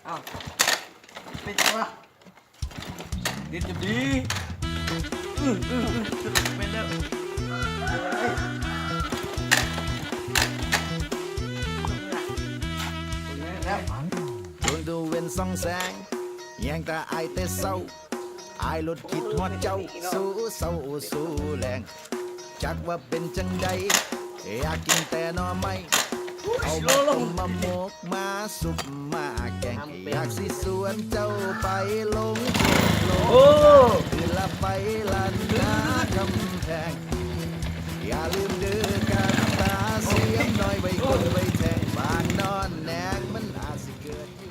ອ້າວ ເປັນຕົວ ເຮັດຈະດີ ອື້ ເປັນແລ້ວ ດວງຕາເວັນສ່ອງແສງ ແຍງຕາອ້າຍແຕ່ເຊົ້າ ອ້າຍໂລດຄິດຮອດເຈົ້າ ສູ່ເຊົ້າສູ່ແລງ ຈັກວ່າເປັນຈັ່ງໃດ ຢາກກິນແຕ່ໜໍ່ໄມ້ ເອົາມາຕົ້ມມາໝົກ ມາສຸບມາແກງ ຢາກຊິຊວນເຈົ້າໄປລົງເຂດໂລງ ຫຼືລະໄປລານນາກຳແພງ ຢ່າລືມເດີການຕາ ສຽມນ້ອຍໄວກົນໄວແທງ ບາງນອນແນງ ມັນອາດຊິເກີດຢູ່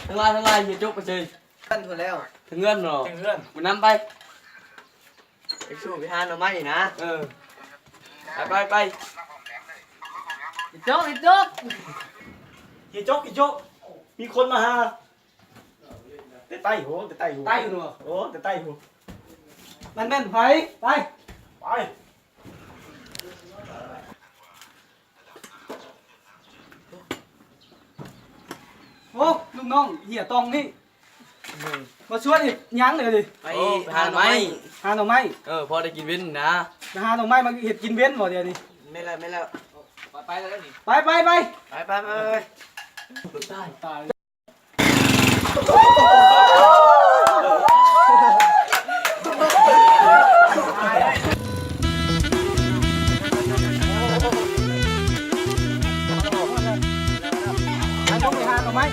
ທັງຫຼາຍທັງຫຼາຍ ເຮັດຈົກໄປເຊີຍ ເຮືອນພຸ້ນແລ້ວ ເຖິງເຮືອນເນາະ ເຖິງເຮືອນ ໄປນຳໄປ ໄປສູ່ໄປຫາໜໍ່ໄມ້ນະ ເອີ ໄປ ໄປ ໄປ ເຮັດຈົກ ເຮັດຈົກ ເຮັດຈົກ ເຮັດຈົກ ມີຄົນມາຫາ ແຕ່ໃຕ້ໂຫ ແຕ່ໃຕ້ໂຫ ໃຕ້ໂຫ ໂອ້ ແຕ່ໃຕ້ໂຫ ແມ່ນ ແມ່ນ ໄປ ໄປ ໄປ. ໂອ້ ລູກນ້ອງເຫຍຕອງນີ້ ມາຊວນເຮັດຫຍັງດຽວນີ້? ໄປ ໂອ້ ໄປຫາໜໍ່ໄມ້ ຫາໜໍ່ໄມ້ ເອີ ພໍໄດ້ກິນເວັນນະ ໄປຫາໜໍ່ໄມ້ມາເຮັດກິນເວັນບໍ່ດຽວນີ້? ແມ່ນແລ້ວ ແມ່ນແລ້ວ ໄປ ໄປແລ້ວນີ້ ໄປ ໄປ ໄປ ໄປ ໄປ ໄປ ຕາຍ ຕາຍ. ໄປ ຕ້ອງໄປຫາໜໍ່ໄມ້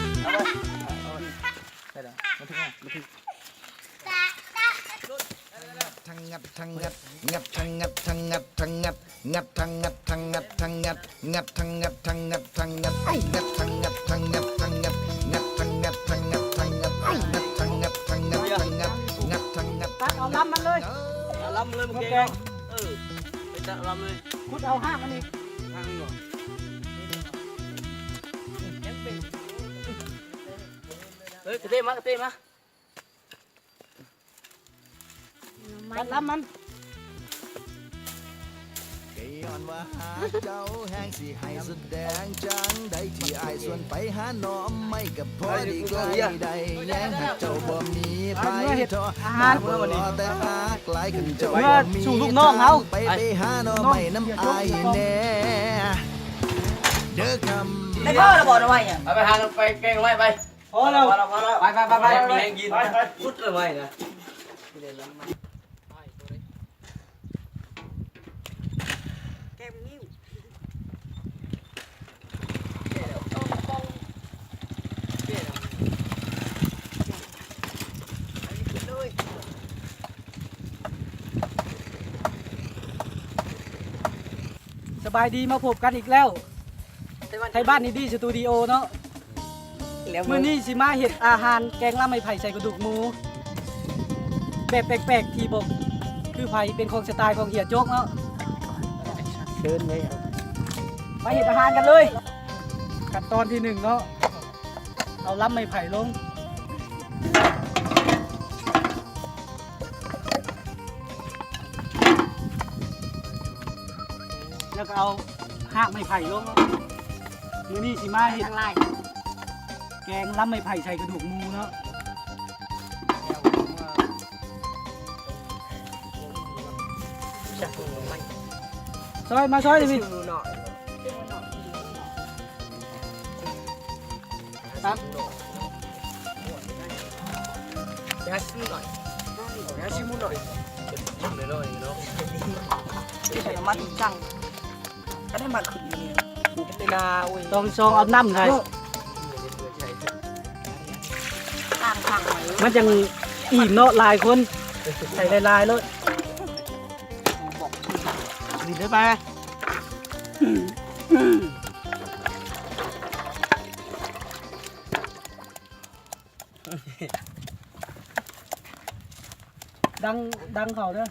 ໄປແລ້ວ ມາເຖິງແລ້ວ ມາເຖິງ ທັງງັດທັງງັດ ງັດທັງງັດທັງງັດທັງງັດ ງັດທັງງັດທັງງັດທັງງັດ ງັດທັງງັດທັງງັດທັງງັດ ງັດທັງງັດທັງງັດທັງງັດ ງັດທັງງັດທັງງັດທັງງັດ ງັດທັງງັດທັງງັດທັງງັດ ງັດທັງງັດທັງງັດທັງງັດ ຕັດເອົາລຳມັນເລີຍ ເອົາລຳເລີຍ ບໍ່ແກງ ເອີ ໄປຕັດເອົາລຳເລີຍ ຂຸດເອົາຮາກມັນອີກ ຮາກມັນບໍ່ ເອີ ກະເຕມາ ກະເຕມາ. ຕັດລຳມັນ ກະຍ້ອນວ່າຫາກເຈົ້າແຮງຊິໃຫ້ສະແດງຈັ່ງໃດ ທີ່ອ້າຍຊວນໄປຫາໜໍ່ໄມ້ກະພໍດີໃກ້ໄດ້ແຍງ ຫາກເຈົ້າບໍ່ມີໃຜທໍ້ ຫາກບໍ່ລໍແຕ່ຫາກຫຼາຍ ຄັນເຈົ້າບໍ່ມີທາງໄປ ໄປຫາໜໍ່ໄມ້ນຳອ້າຍແດ່ເດີຄຳ ໄດ້ພໍແລ້ວບໍ່ໜໍ່ໄມ້ ເອົາໄປຫາ ໄປແກງໜໍ່ໄມ້ໄປ. ພໍແລ້ວ ພໍແລ້ວ ພໍແລ້ວ ໄປ ໄປ ໄປ ໄປ ມີແຮງກິນ ໄປ ໄປ ພຸດເລີຍໄວ້ນະ ແກງງິ້ວ ສະບາຍດີ ມາພົບກັນອີກແລ້ວ ໄທບ້ານອິນດີ້ສະຕູດິໂອເນາະ. ແລ້ວມື້ນີ້ຊິມາເຮັດອາຫານແກງລຳໄມ້ໄຜ່ໃສ່ກະດູກໝູ ແບບແປກໆ ທີ່ບໍ່ຄືໃຜ ເປັນຂອງສະໄຕຂອງເຫຍໂຈກເນາະ ເຊີນເລີຍ ໄປເຮັດອາຫານກັນເລີຍ ຂັ້ນຕອນທີໜຶ່ງເນາະ ເອົາລຳໄມ້ໄຜ່ລົງ ແລ້ວກໍເອົາຮາກໄມ້ໄຜ່ລົງເນາະ ມື້ນີ້ຊິມາເຮັດ ແກງລຳໄມ້ໄຜ່ໃສ່ກະດູກໝູເນາະ ຊ່ອຍ ມາຊ່ອຍເດ ຄັບ ໄປຫາຊິມໜ້ອຍ ໄປຫາຊິມໜ້ອຍ ກິນໜ້ອຍໆເນາະ ໃສ່ນ້ຳມັນຈັງ ກໍໄດ້ມາຂຶ້ນນີ້ ເວລາ ໂອ້ຍ ຕ້ອງຊອງເອົານ້ຳໃສ່ ຕ່າງໆ ມັນຈັ່ງອີ່ມເນາະ ຫຼາຍຄົນ ໃສ່ຫຼາຍໆໂລດ ນີ້ເດີໄປ. ດັງ ດັງເຂົ້າເດີ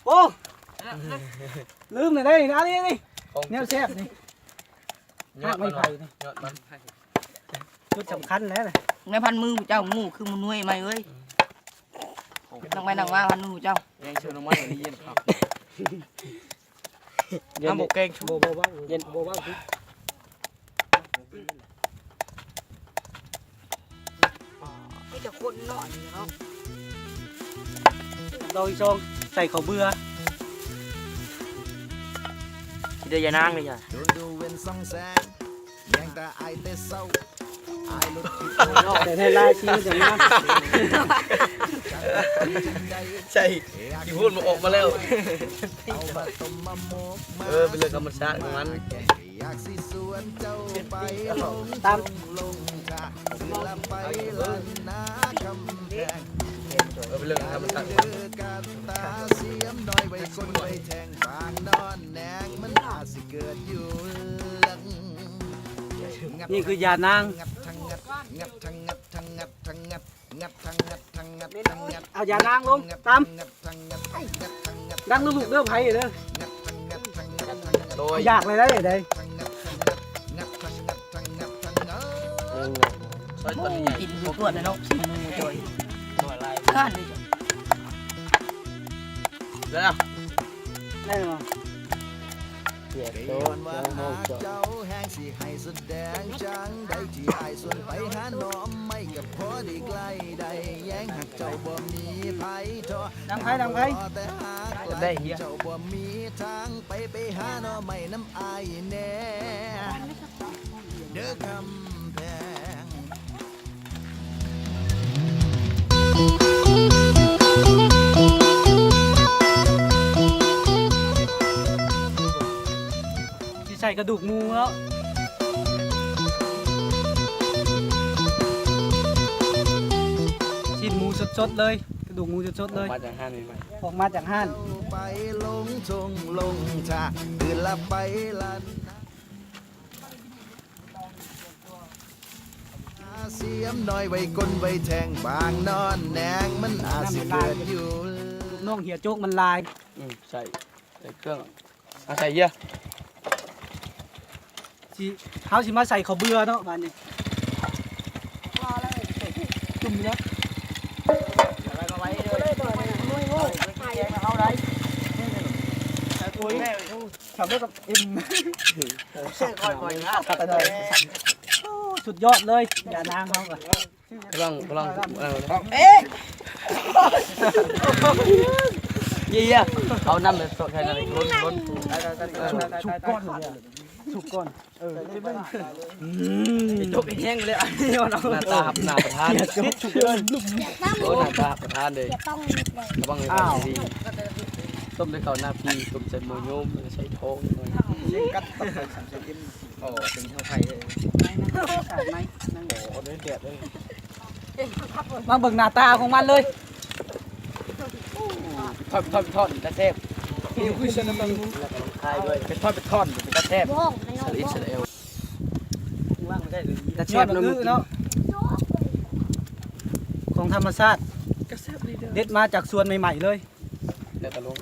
ໂອ້ ລືມແລ້ວເດ້ ອັນນີ້ ນີ້ ຂອງແນວແຊບນີ້ ຮາກໄມ້ໄຜ່ນີ້ ຍອດມັນ ຈຸດສຳຄັນແຫຼະ ໃນພັນມືເຈົ້າ ໝູຄືໝູນ້ອຍໄມ້ເອີຍ ນັ່ງໄປນັ່ງມາພັນມືເຈົ້າ ແກງເຊີໜໍ່ໄມ້ອັນນີ້ເຢັນຄັກ. ເຢັນ ນ້ຳບໍ່ແກງຊຸ ບໍ່ ບໍ່ວ່າງ ເຢັນ ບໍ່ວ່າງ ມີແຕ່ຄົນນ້ອຍເນາະ. ດອກທີ່ສອງ ໃສ່ເຂົ້າເບືອ ຊິໄດ້ຢານາງເລີຍຈ້ະ. ແຕ່ໃຫ້ລາຍຊີມັນຈະງາມ ໃສ່ຂີ້ໂພນມັນອອກມາແລ້ວ. ເອີ ເປັນເລື່ອງທຳມະຊາດຂອງມັນ. ຕຳ ເອີ ເປັນເລື່ອງທຳມະຊາດຂອງມັນ. ນີ້ຄືຢານາງ. ເອົາຢານາງລົງ ຕຳ ດັງລູກໆ ເດີ ໃຜເດີ. ໂດຍ ຢາກເລີຍໄດ໋ ໄດ໋. ກິນຢູ່ຕົວະເນາະ ຊິໝູ່ຈ່ອຍ ຂ້ານເລີຍ. ໄດ້ແລ້ວ ໄດ້ແລ້ວ. ເສຍໂຕເຈົ້າ ເຈົ້າແຮງຊິໃຫ້ສະແດງຈັ່ງໃດ ທີ່ອ້າຍຊວນໄປຫາໜໍ່ໄມ້ ກໍພໍໄດ້ໄກໄດ້ແຍງ ຫາກເຈົ້າບໍ່ມີໃຜທໍ້ ດັງໄຟ ດັງໄຟ ແຕ່ຫາກໄກເຈົ້າບໍ່ມີທາງໄປ ໄປຫາໜໍ່ໄມ້ນຳອ້າຍແດ່ເດີຄຳແພງ. ຊິໃສ່ກະດູກໝູເນາະ ຊີ້ນໝູສົດໆ ເລີຍ ກະດູກໝູສົດໆ ເລີຍ ອອກມາຈາກຮ້ານໃໝ່ໆ ອອກມາຈາກຮ້ານ. ໄປລົງທົ່ງລົງທ່າ ຄືລະໄປລະນາ ສຽມນ້ອຍໄວ້ກົ້ນໄວ້ແທງ ບາງນອນແນງ ມັນອາດຊິເກີດຢູ່ ລູກນ້ອງເຫື່ອໂຈກມັນຫຼາຍ. ອືມ ໃສ່ ໃສ່ເຄື່ອງ ອາ ໃສ່ເຫຍື່ອ ຊິ ເຮົາຊິມາໃສ່ເຂົ້າເບືອເນາະ ບາດນີ້ ຈຸ່ມເນາະ ເອົາໄດ້ ໂອ້ຍ ສຳເລັດກັບເອັມ ໂອ້ ສຸດຍອດເລີຍ ຢານາງເຮົາກໍ ພະລັງ ພະລັງ ເອີ ເອ ເຢ້ໆ ເອົານ້ຳໃສ່ນັ້ນອີກ ລົ້ນ ລົ້ນ ສຸກກ່ອນ ສຸກກ່ອນ ເອີ ອືມ ຈົກແຮງເລີຍ ອັນນີ້ເນາະ ໜ້າຕາຮັບໜ້າປະທານ ໂອ້ ໜ້າຕາຮັບປະທານເດ້ ລະວັງໃຫ້ດີ ອ້າວ ຕົ້ມດ້ວຍເຂົ້າໜ້າປີ ຕົ້ມໃສ່ໝູໂຍມ ແລ້ວກໍໃສ່ທອງໜ້ອຍ ເຊັ່ນກັນ ໂອ້ ເປັນເຂົ້າໄທເລີຍ ໂອ້ ເດືອດເລີຍ. ມາເບິ່ງໜ້າຕາຂອງມັນເລີຍ ທອດ ທອດ ທອດ ເປັນຕາແຊບ ນີ້ຄືເສັ້ນນ້ຳມັນ ແລ້ວກໍລົງທ້າຍດ້ວຍ ເປັນທອດ ເປັນທອດ ເປັນຕາແຊບ ອິດສະຣາແອລ ຕາແຊບເນາະ ເນາະ ຂອງທຳມະຊາດ ເດັດມາຈາກສວນໃໝ່ໆ ເລີຍ ແລ້ວກໍລົງ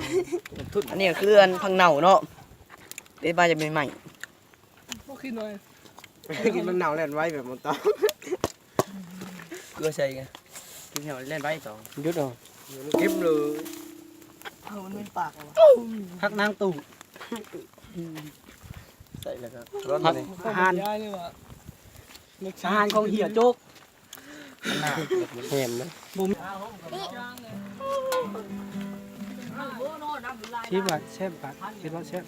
ອັນນີ້ກໍຄືອັນຜັກເນົ່າເນາະ ເດັດມາຈາກໃໝ່ໆ. ບໍ່ຄິດໜ້ອຍ ກິນມັນເນົ່າແລ່ນໄວແບບບໍ່ຕ້ອງ ເກືອໃສ່ໄງ ກິນແລ້ວແລ່ນໄວຕໍ່ ຢຸດເອົາ ເກັບເລີຍ ເອົາມັນເປັນປາກເອົາ ຜັກນາງຕູ້ ໃສ່ແລ້ວກໍ ອາຫານ ອາຫານຂອງເຫື່ອໂຈກ ແຮມນະ ຊິວ່າແຊບປານ ຄິດວ່າແຊບ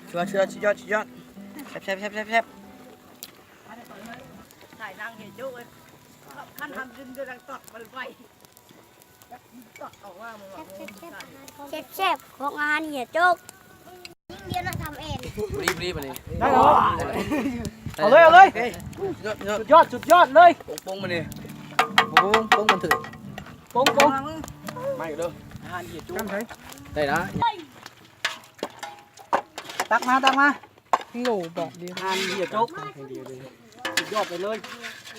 ເຊື່ອ ເຊື່ອ ສຸດຍອດ ສຸດຍອດ ແຊບ ແຊບ ແຊບ ແຊບ ແຊບ ຖ່າຍນາງເຫື່ອໂຈກເອີຍ ຄັນທຳກິນຈະດັງຕອກມັນໄວ. ແຊບໆ ຂອງອາຫານເຫື່ອໂຈກ ຍິງດຽວນະທຳເອງ ພໍດີ ພໍດີ ບາດນີ້ ໄດ້ແລ້ວ ເອົາເລີຍ ເອົາເລີຍ ຍອດ ຍອດ ສຸດຍອດ ສຸດຍອດເລີຍ ປົງໆ ບາດນີ້ ປົງໆ ມັນຖືກ ປົງໆ ໄມ້ເດີ ອາຫານເຫື່ອໂຈກ ໄດ້ລະ ຕັກມາ ຕັກມາ. ໂລບາດດຽວ ອາຫານເຫື່ອໂຈກ ສຸດຍອດໄປເລີຍ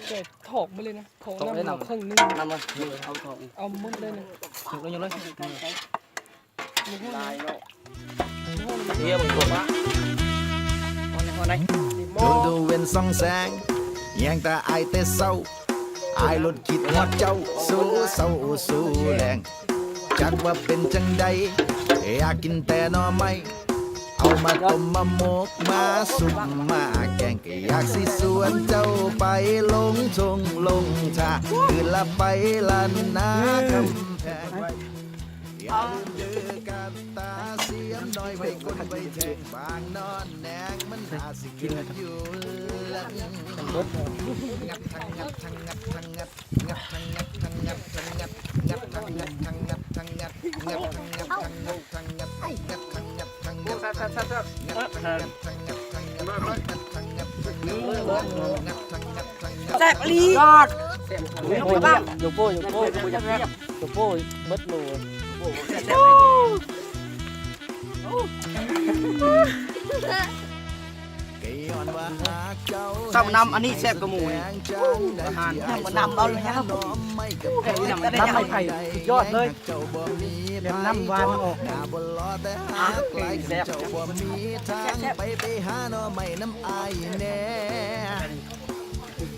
ແກະຖອກມາເລີຍນະ ຖອກນ້ຳເອົາເຄິ່ງໜຶ່ງ ນ້ຳມາ ເອົາຖອກ ເອົາໝົດເລີຍນະ ຍົກເລີຍ ຍົກເລີຍ ບໍ່ຮູ້ນະ ຫຼາຍເນາະ ເຫື່ອມັນຕົກມາ ໂດນຕາເວັນສ່ອງແສງ ແຍງຕາອ້າຍແຕ່ເຊົ້າ ອ້າຍໂລດຄິດຮອດເຈົ້າ ສູ່ເຊົ້າສູ່ແລງ ຈັກວ່າເປັນຈັ່ງໃດ ຢາກກິນແຕ່ໜໍ່ໄມ້ ເອົາມາຕົ້ມມາໝົກ ມາຊຸບມາແກງ ກໍຢາກຊິຊວນເຈົ້າໄປລົງທົ່ງລົງທ່າ ຄືລະໄປລະນາຄຳແພງ ຢ່າລືມເດີການຕາ ສຽມນ້ອຍໄວ້ກົນໄວ້ແທງ ບາງນອນແນງ ມັນອາດຊິເກີດຢູ່ຫຼັງ ງັດທັງງັດທັງງັດທັງງັດ ງັດທັງງັດທັງງັດທັງງັດ ງັດທັງງັດທັງງັດທັງງັດ ງັດທັງງັດທັງງັດທັງງັດ ງັດທັງງັດທັງງັດທັງງັດ ງັດທັງງັດທັງງັດ ງັດທັງງັດທັງງັດ ແຊບອີ່ຫຼີ ຍອດ ແຊບ ໂອ້ຍ ໂອ້ຍ ໂອ້ຍ ໂອ້ຍ ເບິດໂລ ເຈົ້ານຳ ອັນນີ້ແຊບກວ່າໝູ່ນີ້ ອາຫານ ນຳ ເອົາແລ້ວ ນຳໄມ້ໄຜ່ສຸດຍອດເລີຍ ແບບນຳຫວານອອກ ແຊບ ແຊບ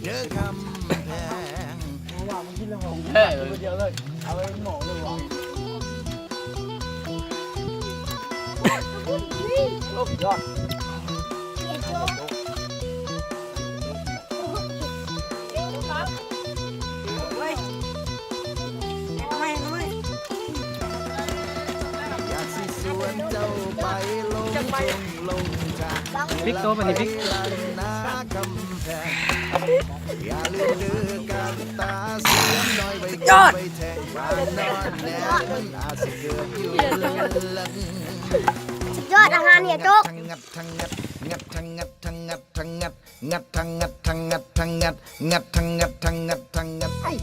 ເດີຄຳແພງ ເອີ ເອົາໄວ້ໝໍເລີຍຫວາ ສຸດຍອດ ຢາກຊິຊວນເຈົ້າໄປລົງທົ່ງລົງທ່າ ປິກໂຕບັດນີ້ປິກ ຍອດ ສຸດຍອດ ອາຫານເຮຍໂຈກ ງັດທັງງັດ ງັດທັງງັດທັງງັດທັງງັດ ງັດທັງງັດທັງງັດທັງງັດ ງັດທັງງັດທັງງັດທັງງັດ ງັດທັງງັດທັງງັດທັງງັດ ງັດທັງງັດທັງງັດທັງງັດ ງັດທັງງັດທັງງັດທັງງັດ ງັດທັງງັດທັງງັດທັງງັດ ງັດທັງງັດທັງງັດທັງງັດ ງັດທັງງັດທັງງັດທັງງັດ ງັດທັງງັດທັງງັດທັງງັດ ງັດທັງງັດທັງງັດທັງງັດ ງັດທັງງັດທັງງັດທັງງັດ ງັດທັງງັດທັງງັດທັງງັດ